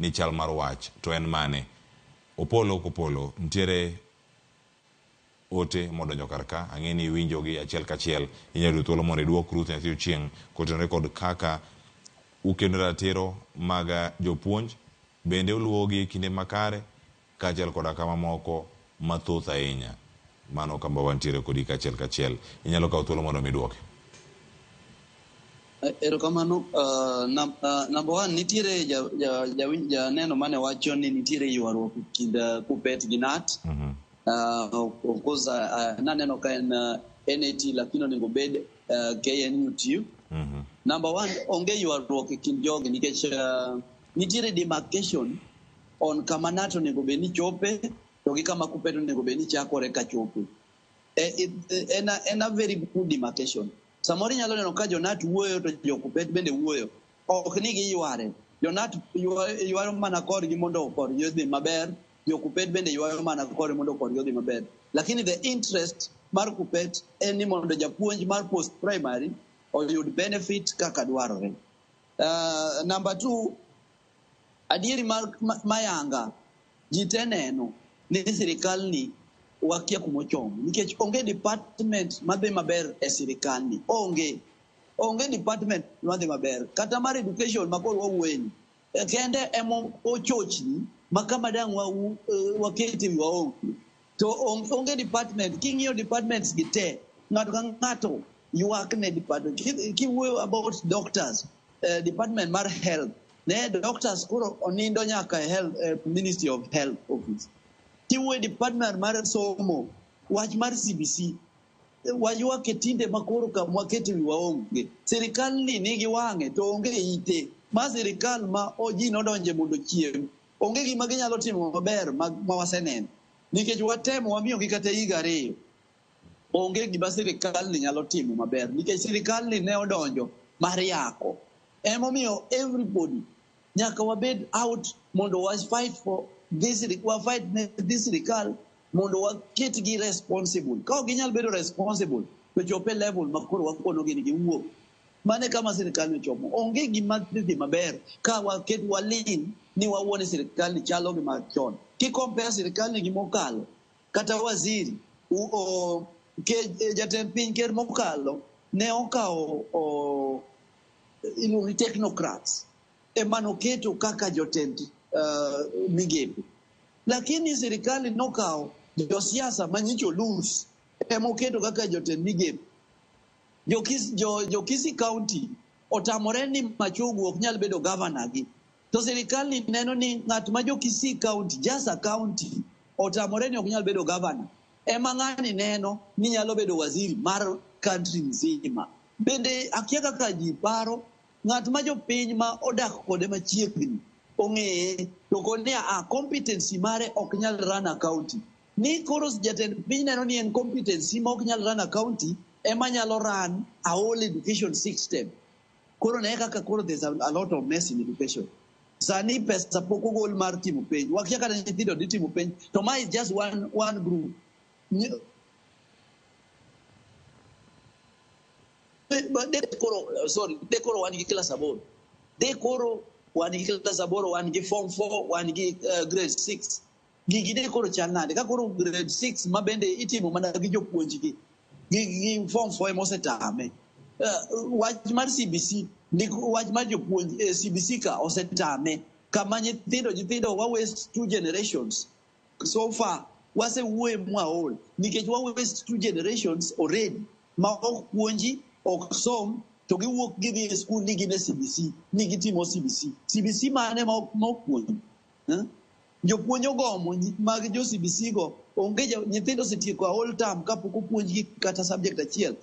Ni chal mar wach to en mane? Opolo kopolo nitiere ote modonjo kar ka, ang'e ni iwinjogi achiel kachiel. Inyalo yudo thuolo mondo iduok Ruth Nyathi Ochieng' kotenore kod kaka ukedo ratiro mag jopuonj, bende uluwogi e kinde makare, kaachiel koda ka mamoko mathoth ahinya. Mano kama wantiere kodi kachiel kachiel. Inyalo kawo thuolo mondo mi iduoke. Erokamano. Number one, nitiere janeno mane wacho ni nitiere ywaruok e kind Kuppet gi KNUT. Of course, naneno ka en NAT lakini onego obed KNUT. Number one, onge ywaruok e kind jogi nikech nitiere demarcation on kama KNUT onego bed ni chope to gi kama Kuppet onego bed ni chakore ka chope. En a very good demarcation. Samoro inyalo neno ka jo KNUT wuoyo to jo Kuppet bende wuoyo. Ok ni giyware. Jo KNUT ywayo mana korgi mondo korgi odhi maber. Jo Kuppet bende ywayo mana korgi mondo korgi odhi maber. Lakini the interest mar Kuppet en ni mondo japuonj mar post primary oyud benefit kaka dwarore. Number two, adieri mar mayanga ji te neno ni sirikal ni wakia kumochomo nikech onge department madhi maber e sirikal ni onge department madhi maber kata mar education makoro wawuoye ni kende emo ochochni ma kama dang' wakete wiwa onge to onge department. King'iyo departments gi te, ng'ato ka ng'ato ywak ne department. Kiwuoyo about doctors, department mar health ne doctors koro onindo nyaka e health, Ministry of Health office. Kiwuoyo department mar somo, wach mar CBC waywak e tinde makoro kama wakete wiwa onge. Sirikal ni nigi wang'e to onge ite. Ma sirikal ma ji nodonje mondo ochiem, onge gima ginyalo timo maber ma waseneno nikech watemo wamiyogi kata higa 2, onge gima sirikal ni nyalo timo maber nikech sirikal ni ne odonjo mar yako. Emomiyo everybody nyaka wabed out mondo wa fight for this, wa fight ne this sirikal mondo waketgi responsible. Ka ok ginyal bedo responsible to chop e level ma koro wakonogi ni giwuok. Mano e kama sirikal ni ochomo. Onge gima dhi maber ka waket waling' ni wawuo ni sirikal ni chalo gi machon. Ki compare sirikal ni gi mokalo, kata waziri jatend piny ker mokalo ne okawo iluongo ni technocrats ema noketo kaka jotend migepe, lakini sirikal nokawo josiasa manyicho lus emoketo kaka jotend migepe. Jo Kisii County otamore ni Machogu ok nyal bedo governor gi. To sirikal ni neno ni ng'at ma jo Kisii County, Jasa County otamore ni ok nyal bedo governor. Ema ng'ani neno ni nyalo bedo waziri mar country nzima. Bende akia kaka ji paro ng'at ma jopiny ma odak kode machiegni ong'eye to koni a competency mare ok nyal run a county. Ni koro jatend piny neno ni en competency ma ok nyal run a county ema nyalo run a whole education system. Koro ne kaka koro there's a lot of mess in education. Sani pesa pok ogol mar timo penj. Wakia kata nyithindo dhi timo penj. To ma is just one group. De koro, sorry, de koro wan gi class 8. De koro wan gi class 8, wan gi form 4, wan gi grade 6. Gigi de koro chal nade? Ka koro grade 6 ma bende itimo mana gi jopuonjgi. Gi form 4 ema osetame. Wach mar CBC, wach mar jopuonj CBC ka osetame. Kama nyithindo wa waste two generations. So far, wasewuoye mwaol nikech wa waste two generations already ma ok puonji, ok som, to giwuok gidhi e skul ni gin e CBC, ni gitimo CBC. CBC mane ma ok puonj? Eh? Jopuonj ogomo mag jo CBC go onge nyithindo osetieko a whole term kapok opuonjgi kata subject achiel.